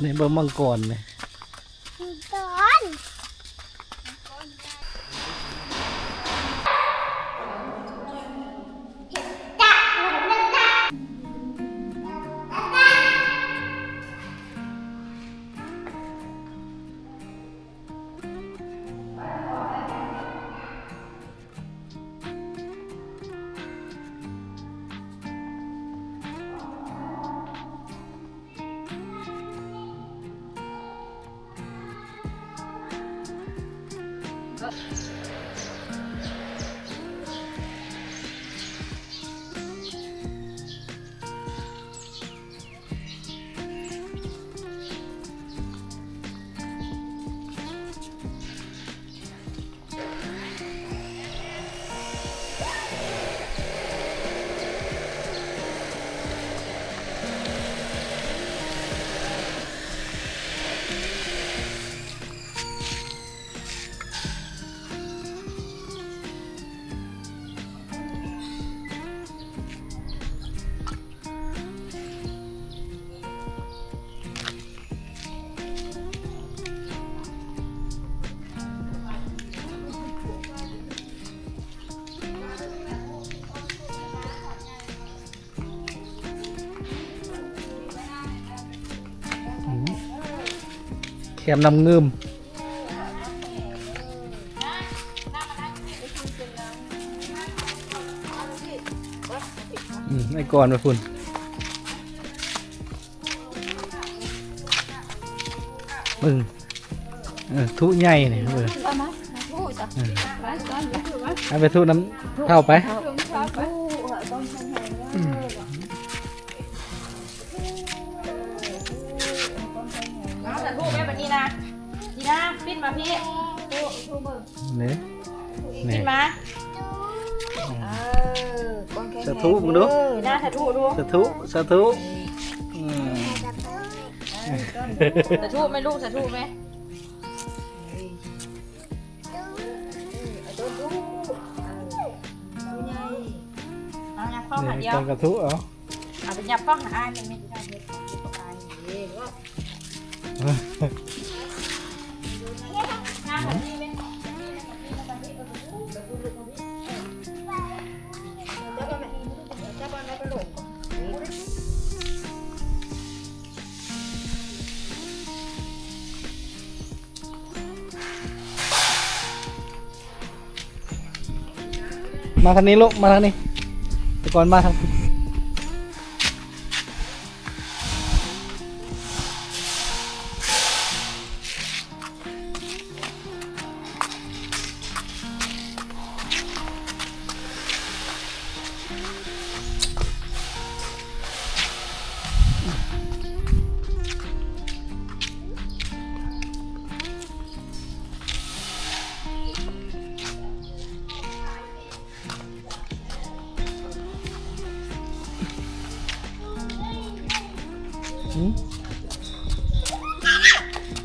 ນີ້ເບິ່ງມັງກອນນີ້ ມັງກອນ. ແຄມນ້ຳງື່ມ. ອືມ ໄອ້ກອນໄປພຸ້ນ ເບິ່ງ ເອີ ທຸໃຫຍ່ນີ້ ເອີ ເອົາໄປທຸນຳເຖົ້າໄປ. ມາ ສາທຸແມ່ ບັດນີ້ນະ ດີນາ ປິ່ນມາພີ້ ທຸ ທຸເບິ່ງ ນີ້ ນີ້ ມາ ເອີ ສາທຸເບິ່ງດູ ດີນາ ສາທຸດູ ສາທຸ ສາທຸ ອືມ ສາທຸແມ່ລູກ ສາທຸແມ່ ເອົາຫຍັບເຂົ້າຫາດຽວ ນີ້ ການສາທຸ ເອົາ ເອົາໄປຫຍັບເຂົ້າຫາອ້າຍ ແມ່ນ ແມ່ນ ເຮັດຂອງກິນກັບອ້າຍ ນີ້ ມາທາງນີ້ລູກ ມາທາງນີ້ ແຕ່ກ່ອນມາທາງ ຫືມ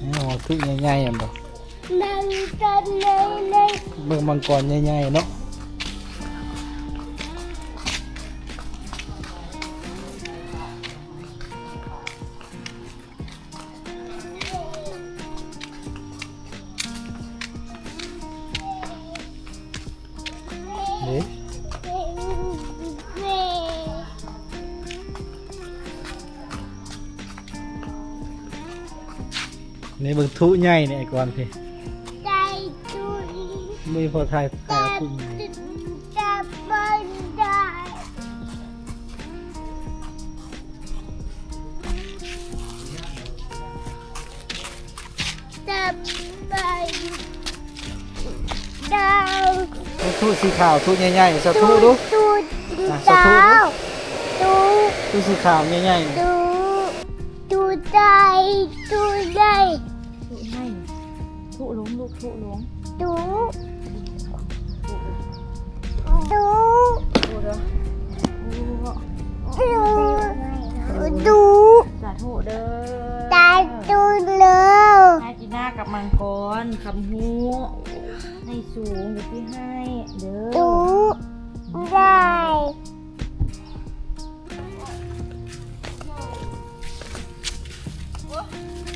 ໂອ້ ທຸໃຫຍ່ໆ ແມ່ນບໍ່? ມັງກອນໃຫຍ່ໆ ເບິ່ງມັງກອນໃຫຍ່ໆ ເນາະ. ເດ້ ນີ້ເບິ່ງທຸໃຫຍ່ນີ້ ໄອ້ກອນພີ້ ໄດ້ທຸ ບໍ່ພໍຖ່າຍ ຖ່າຍເອົາທຸໃຫຍ່ ຈັບ ຈັບບໍ່ໄດ້. ທຸ ທຸສີຂາວ ທຸໃຫຍ່ໆ ສາທຸດູ ທຸ ທຸ ອ່ະ ສາທຸດູ ທຸ ທຸສີຂາວໃຫຍ່ໆ ທຸ ທຸໄດ້ ທຸໄດ້ ທຸໃຫ້ ທຸລົງລູກ ທຸລົງ ທຸ ທຸ ທຸ ທຸເດີ ທຸ ທຸ ສາທຸເດີ ສາທຸເດີ ໃຫ້ກິນໜ້າກັບມັງກອນ ຄຳຮູ້ ໃຫ້ສູງ ຢ່າຊິໃຫ້ເດີ ທຸ ໄດ້. ໂອ້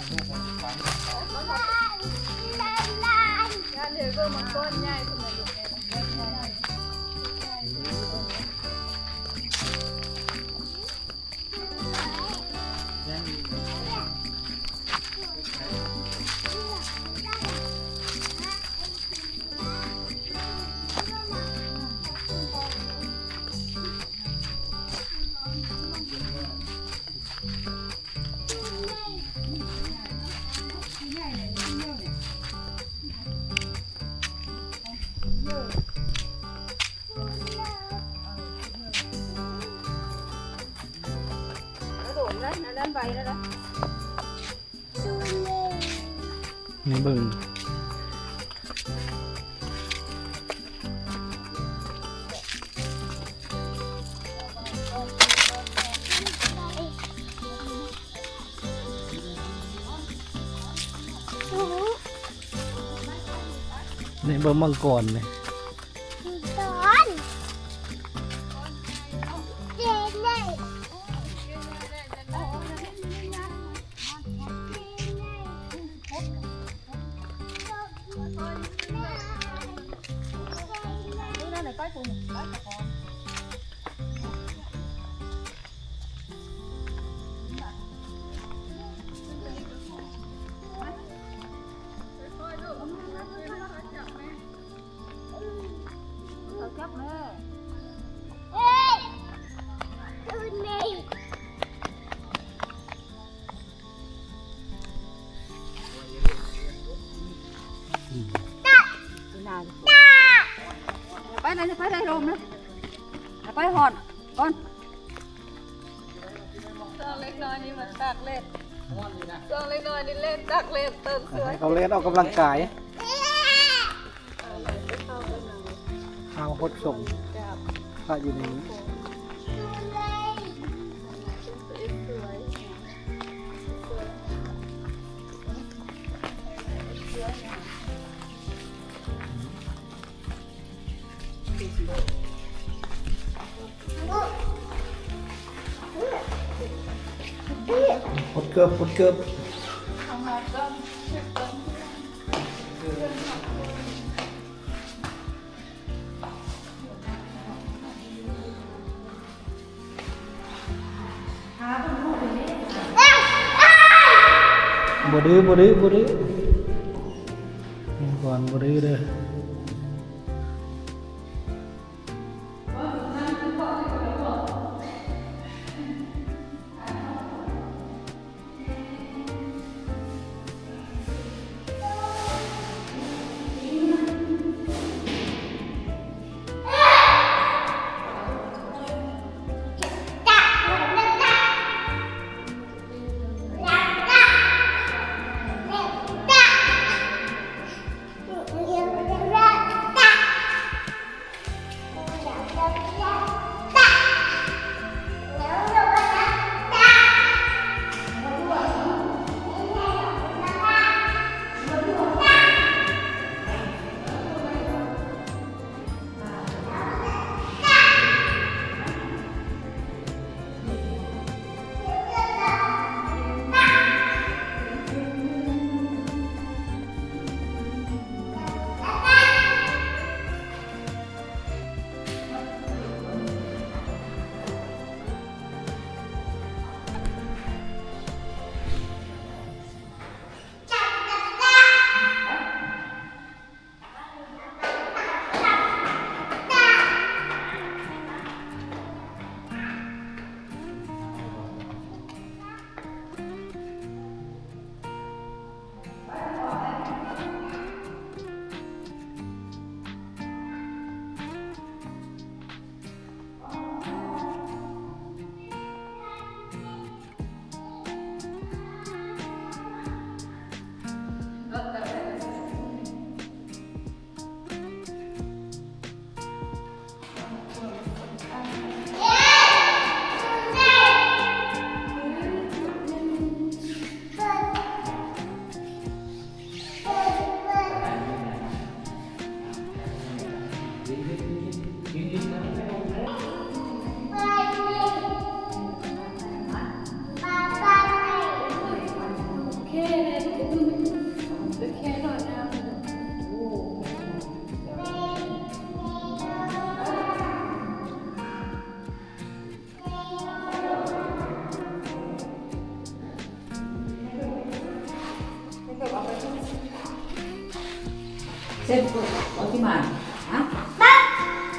ງານເດີ ເບິ່ງມັນກ້ອນໃຫຍ່ພຸ້ນນະລູກ. ໃຫ້ເບິ່ງ ໃຫ້ເບິ່ງມັງກອນນີ້ ມັງກອນ ເຈນນີ້. ໄປເລີຍ ໄປໄດ້ລົມເລີຍ ໄປຮອດກ່ອນ. ສອງເລັກນ້ອຍນີ້ມັນຕາກແດດ ສອງເລັກນ້ອຍນີ້ແລ່ນຕາກແດດ ເຕີມສວຍ ໃຫ້ເຂົາແລ່ນອອກກຳລັງກາຍ. ເອົາໄປເຂົ້າໄປນອນ ເອົາຫົດສົງ ກາບ ພະຢູ່ໃນນີ້ ສວຍ ສວຍ ສວຍ. ຫົດເກີບ ຫົດເກີບ. ບໍ່ດື້ ບໍ່ດື້ ບໍ່ດື້ ມັງກອນບໍ່ດື້ເດີ. ເ ເຮັດບໍ່ຊິມາ ຮະ ມາ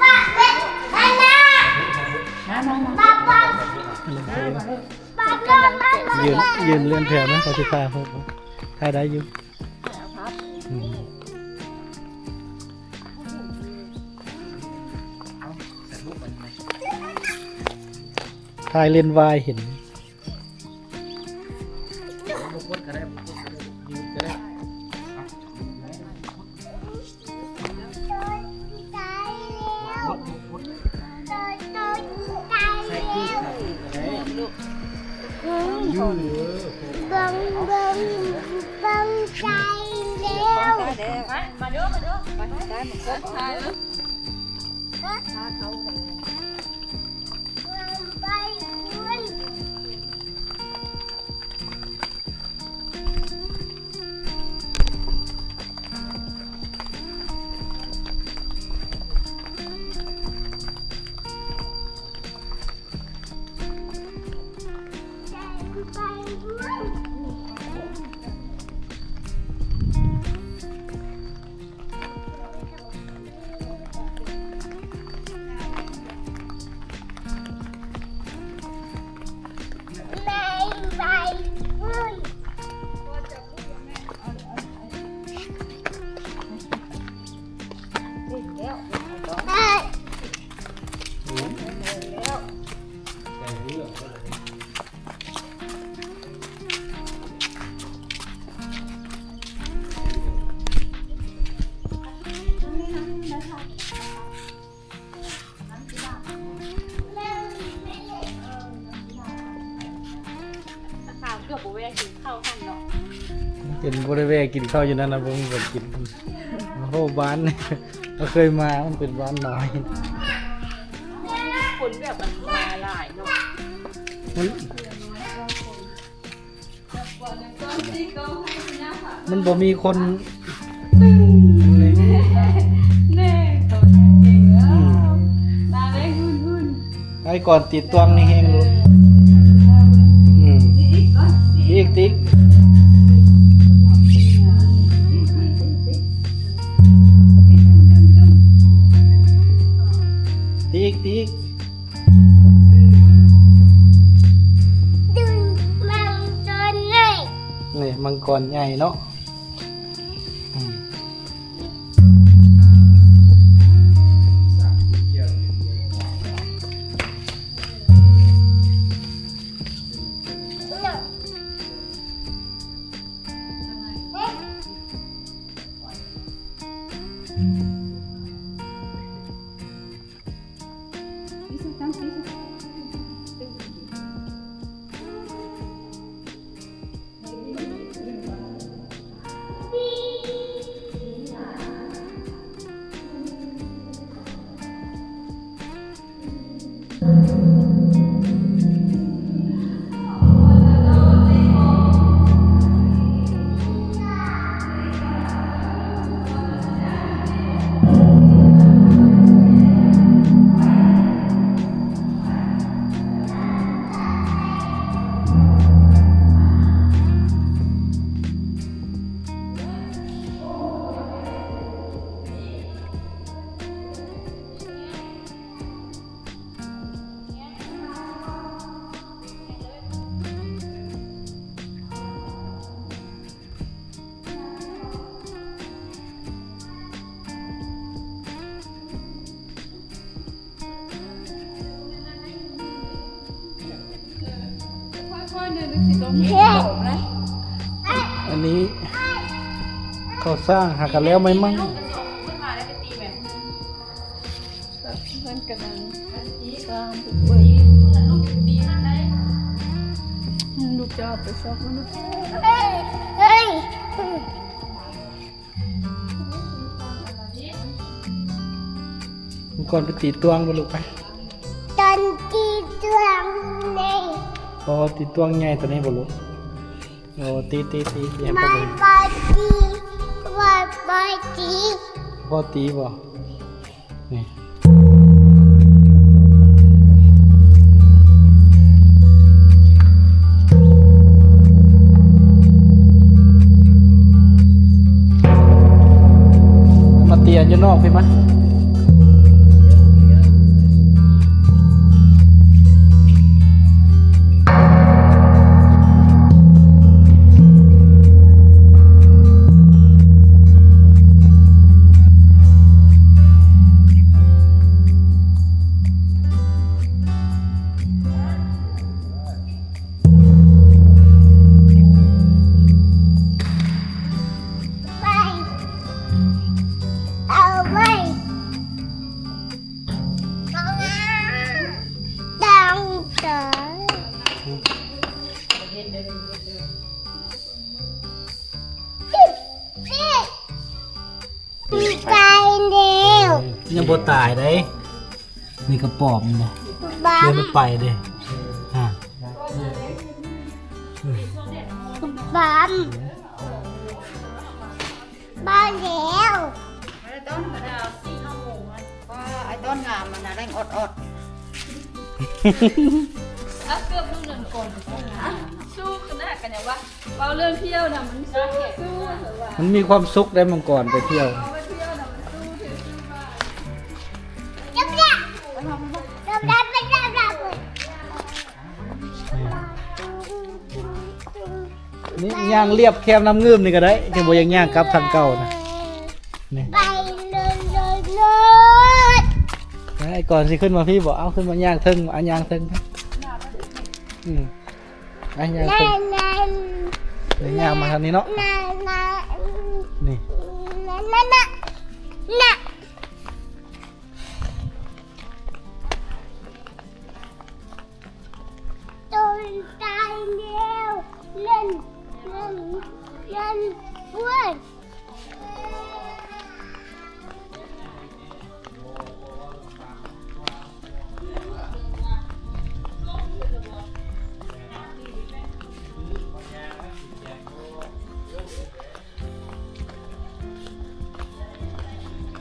ມາ ມາ ມາ ມາ ມາ ມາ ມາ ມາ ຢືນ ຢືນເລື່ອນແຖວນະ ເຂົາຊິຖ່າຍຮູບ ຖ່າຍໄດ້ຢູ່ ອືມ ຖ່າຍເຫຼັ້ນວາຍເຫັນ. ເກືອບບໍ່ແວ່ກິນເຂົ້າຫັ້ນເນາະ ເປັນບໍ່ໄດ້ແວ່ກິນເຂົ້າຢູ່ນັ້ນນະ ບໍ່ມີບ່ອນກິນ. ໂອ້ໂຫ ບ້ານ ບໍ່ເຄີຍມາ ມັນເປັນບ້ານນ້ອຍ ຄົນແບບມັນມາຫຼາຍເນາະ ມັນ ມັນບໍ່ມີຄົນ ແນ່ ອືມ ຕາແດງຫຸ່ນໆ ໄອ້ກ່ອນຕີຕວງນີ້ແຮງໂລດ ເອີ ອືມ ຕີອີກ ຕີອີກ ຕີອີກ ຕີອີກ ຕີອີກ. ດຶງມັງກອນໃຫຍ່ ນີ້ມັງກອນໃຫຍ່ເນາະ ອືມ. ອັນນີ້ເຂົາສ້າງຫາກະແລ້ວໃໝ່ໆ. ເພິ່ນກຳລັງສ້າງ ລູກຈະເອົາໄປຊອກມັນ. ມັງກອນໄປຕີຕວງບໍ່ລູກ ໄປ ຕອນຕີຕວງໃຫຍ່. ອໍ ຕີຕວງໃຫຍ່ຕົວນີ້ບໍ່ລູກ? ໂອ້ ຕີ ຕີ ຕີ ຕີໃຫ້ພໍ່ເບິ່ງ. ບໍ່ຕີ ບໍ່ ບໍ່ຕີ ບໍ່ຕີບໍ່? ນີ້ ອັນ ເປັນຢູ່ນອກພີ້ມາ. ຕາຍແລ້ວ ຍັງບໍ່ຕາຍເດ້. ນີ້ກະປອມເດ້ ບາມ ດຽວມັນໄປເດ້ ອາ ບາມ ບາມແລ້ວ. ໄອ້ຕົ້ນ ເວລາສີ່ຫ້າໂມງ ວ່າໄອ້ຕົ້ນງາມມັນນະ ແລ້ງອອດໆ ເອົາເກືອບລູກນັ້ນກ່ອນ ສູ້ຂະໜາດກັນຫຍັງວະ. ເວົ້າເລື່ອງທ່ຽວນະ ມັນສູ້ ມັນມີຄວາມສຸກໄດ໋ ມັງກອນໄປທ່ຽວ. ນີ້ຍ່າງລຽບແຄມນ້ຳງື່ມນີ້ກະໄດ້ ແຕ່ບໍ່ຢາກຍ່າງກັບທາງເກົ່ານະ. ນີ້ ໄປເລີຍ ເລີຍ ເລີຍ. ໄອ້ກອນຊິຂຶ້ນມາພີ້ບໍ? ເອົາ ຂຶ້ນມາຍ່າງເທິງ ອ່ະ ຍ່າງເທິງ ອືມ. ອ່ະ ຍ່າງເທິງ ນີ້ ຍ່າງມາທາງນີ້ເນາະ ນີ້ ໂຕນຕາຍແລ້ວ ເລ່ນ ເລ່ນ ເລ່ນ ເວີຍ.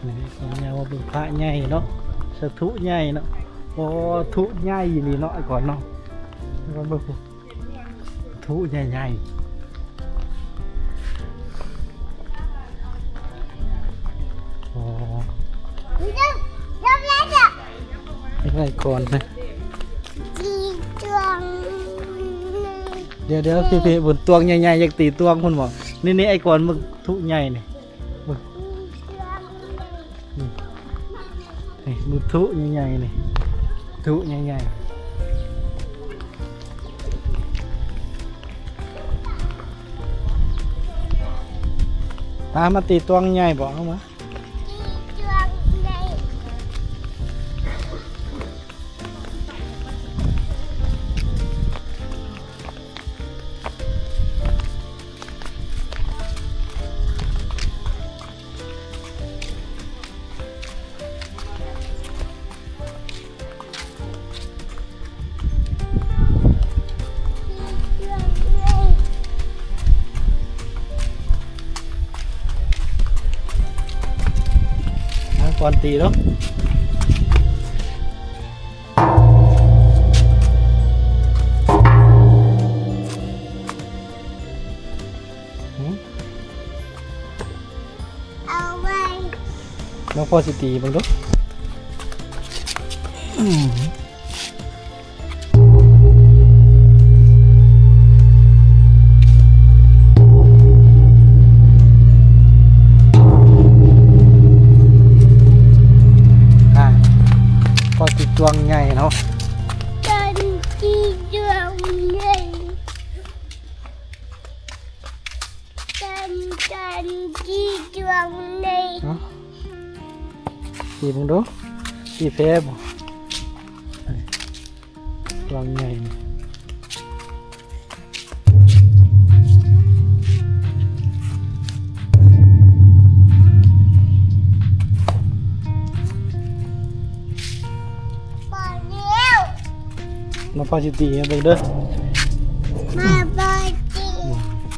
ນີ້ ເພິ່ນເອີ້ນວ່າເປັນພະໃຫຍ່ເນາະ ສາທຸໃຫຍ່ເນາະ. ໂອ້ ທຸໃຫຍ່ອີ່ຫຼີເນາະ ໄອ້ກອນເນາະ ເບິ່ງ ທຸໃຫຍ່ໆ. ອໍ ໄວ້ກ່ອນນະ ດຽວໆ ພີ້ໆ ບຸນຕວງໃຫຍ່ໆ ຢາກຕີຕວງພຸ້ນບໍ? ນີ້ໆ ໄອ້ກອນ ມຶກທຸໃຫຍ່ນີ້ ເບິ່ງ ນີ້ ນີ້ ມື້ທຸໃຫຍ່ໆ ນີ້ ທຸໃຫຍ່ໆ. ມາ ມາຕີຕວງໃຫຍ່ບໍ? ເອົາມາ. ເອົາ ກ່ອນຕີເນາະ. ເອົາໄວ້ ນ້ອງພໍ່ຊິຕີເບິ່ງດູ. ອ່າ ພໍຕິດດວງໃຫຍ່ເນາະ ຕອນທີ່ດວງໃຫຍ່ ຕອນ ຕອນທີ່ດວງໃຫຍ່ ເອົ້າ ຕີເບິ່ງດູ ຕີແພ້ບໍ່? ດວງໃຫຍ່ນີ້ ມາພໍ່ຊິຕີໃຫ້ເບິ່ງເດີ ມາພໍ່ຊິຕີ. ເ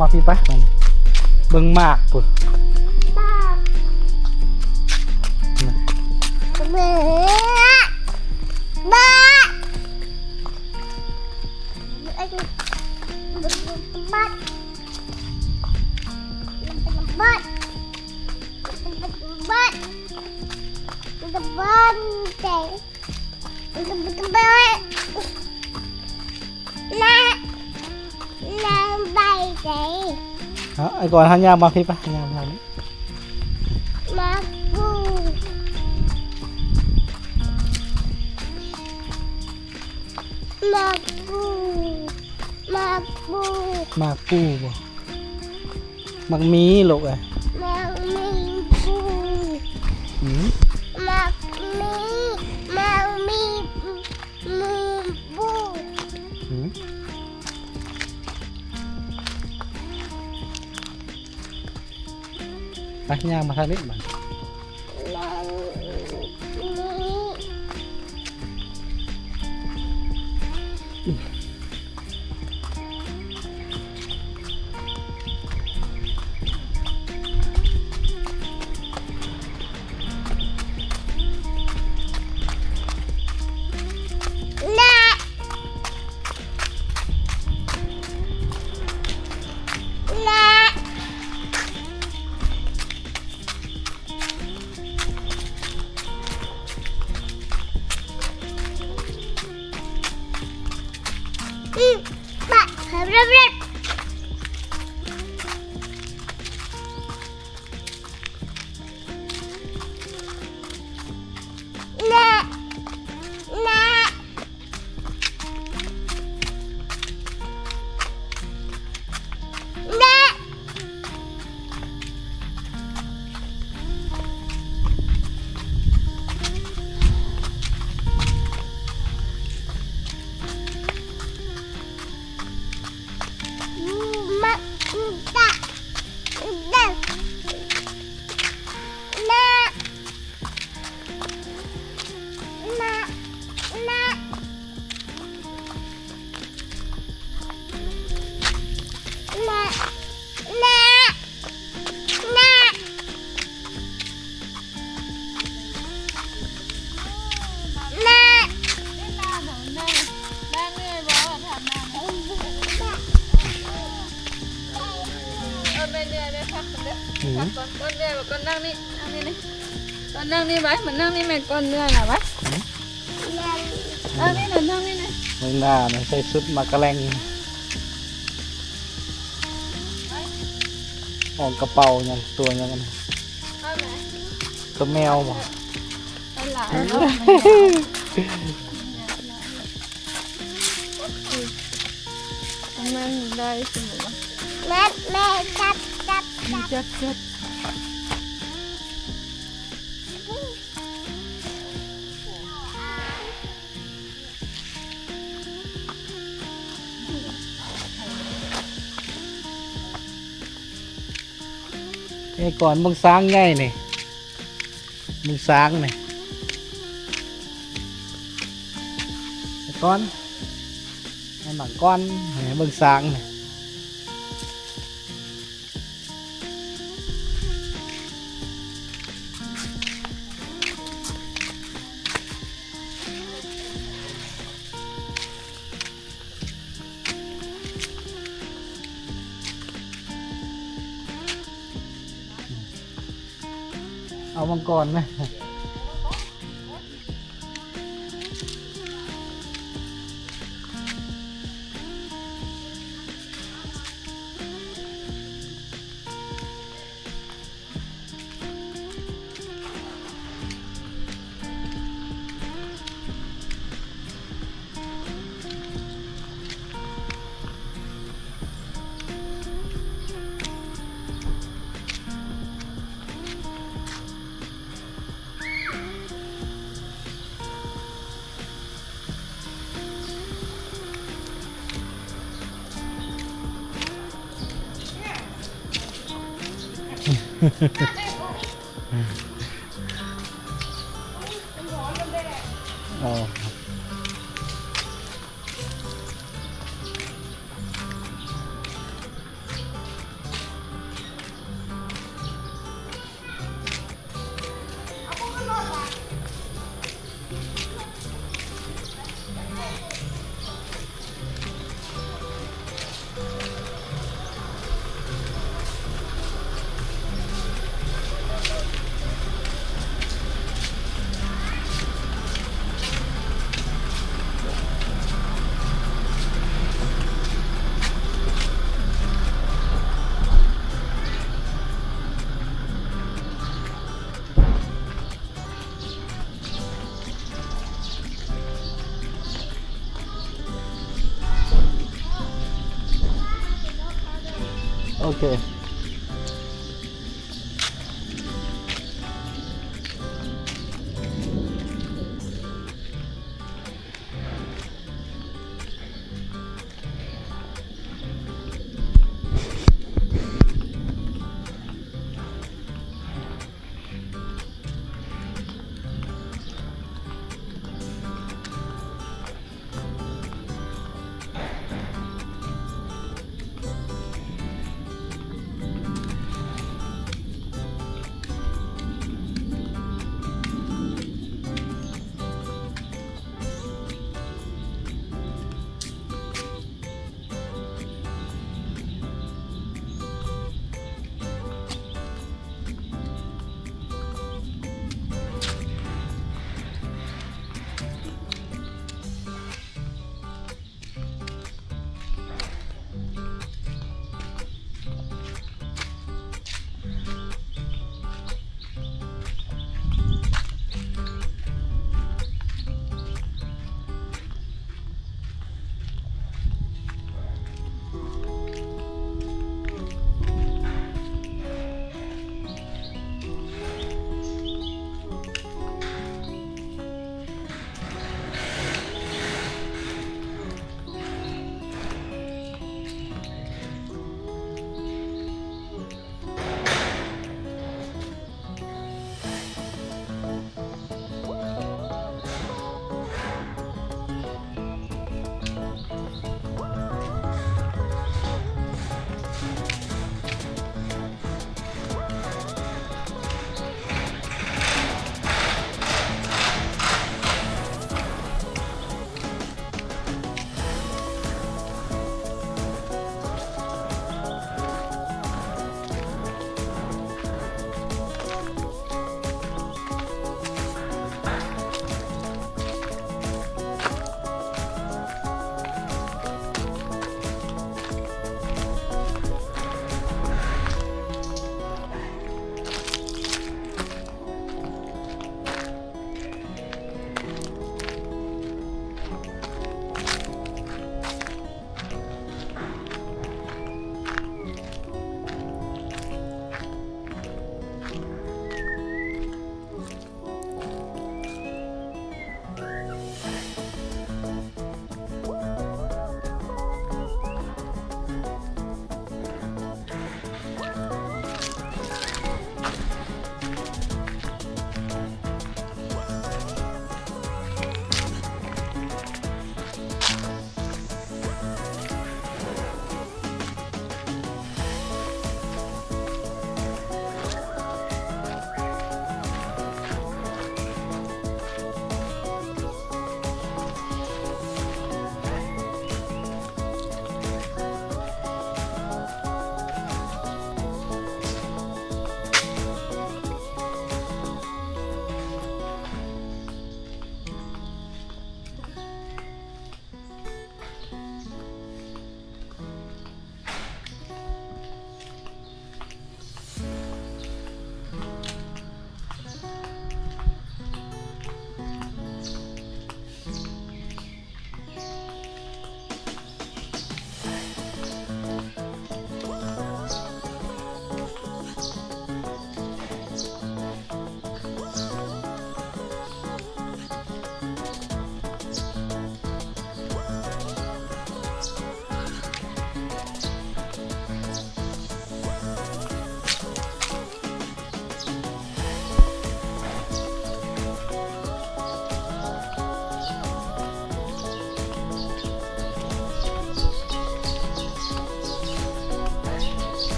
ມາພີ້ໄປ ເບິ່ງໝາກພຸ້ນ ໝາກ ເບິ່ງໝາກ ໝາກ ໝາກ. ເອົາ ໄອ້ກອນ ເຮົາຍ່າງມາພີ້ໄປ ຍ່າງມາທາງນີ້ ໝາກປູ ໝາກປູ ໝາກປູ ໝາກປູບໍ່? ໝາກມີລູກເອີຍ ໝາກມີປູ ຫືມ ໝາກມີ ໝາກມີ ໝູປູ ຫືມ ໄປ ຍ່າງມາທາງນີ້ບາດນີ້. ເອີ ແມ່ເມື່ອຍ ແມ່ພັກກ່ອນເດີ ພັກກ່ອນ ກ່ອນເມື່ອຍ ກ່ອນນັ່ງນີ້ ນັ່ງນີ້ ກ່ອນນັ່ງນີ້ໄວ້ ມານັ່ງນີ້ແມ່ ກ່ອນເມື່ອຍນະໄວ້ ນັ່ງນີ້ນະ ນັ່ງນີ້ນະ ເບິ່ງໜ້ານະ ໃສ່ຊຸດໝາກກະແລັງ ອອກກະເປົາຫຍັງ ຕົວຫຍັງ ຕົວແມວບໍ່? ຫຼາຍໆ ມັນໄດ້ສະເໝີ ແມ່ ແມ່ຈັບ ຈັບ ຈັບ ຈັບ ຈັບ. ເອີ ກ່ອນເບິ່ງຊ້າງໃຫຍ່ນີ້ ເບິ່ງຊ້າງນີ້ ກ່ອນ ໃຫ້ມັນກ່ອນ ໃຫ້ເບິ່ງຊ້າງນີ້. ເອົາມັງກອນນະ. ອໍ. ໂອເຄ